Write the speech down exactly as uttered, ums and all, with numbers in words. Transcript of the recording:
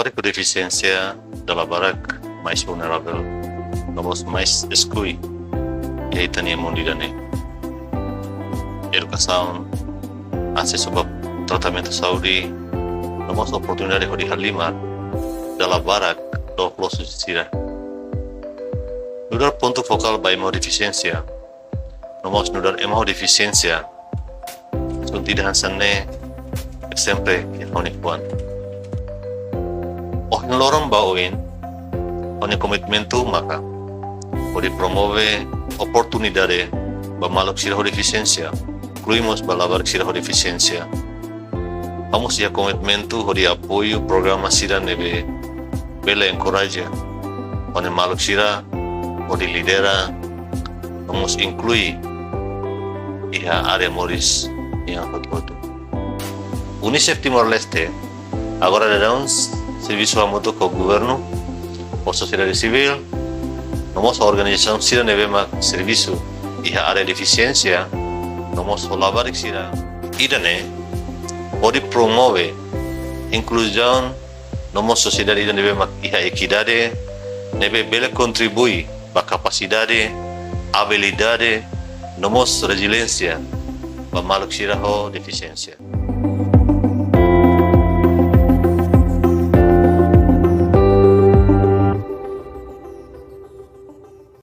Fahe defisiénsia dala barak mais vulneravel, no mós mais eskluí iha ita-nia mundu ida-ne'e. Edukasaun, asesu ba tratamentu saúde, no mós oportunidade hodi halimar dala barak dook loos husi sira. Nu'udar pontu fokál ba ema ho defisiénsia, no mós nu'udar ema ho defisiénsia, sente ida hanesan ne'e sempre iha ha'u-nia fuan. Ohin loron ba oin, ha'u-nia komitmentu maka hodi promove oportunidade ba maluk sira ho defisiénsia, inklui mós ba labarik sira ho defisiénsia. Ha'u mós iha komitmentu hodi apoiu programa sira ne'ebé bele enkoraja ha'u-nia maluk sira hodi lidera, no mós inklui iha área moris nian hotu-hotu. UNICEF Timor-Leste agora daudaun servisu hamutuk ho governu, ho sosiedade sivíl, no mós organizasaun sira ne'ebé mak servisu iha área defisiénsia, no mós ho labarik sira. Ida-ne'e hodi promove inkluzaun, no mós sosiedade ida ne'ebé mak iha ekidade, ne'ebé bele kontribui ba kapasidade, abilidade, no mós reziliénsia ba maluk sira ho defisiénsia.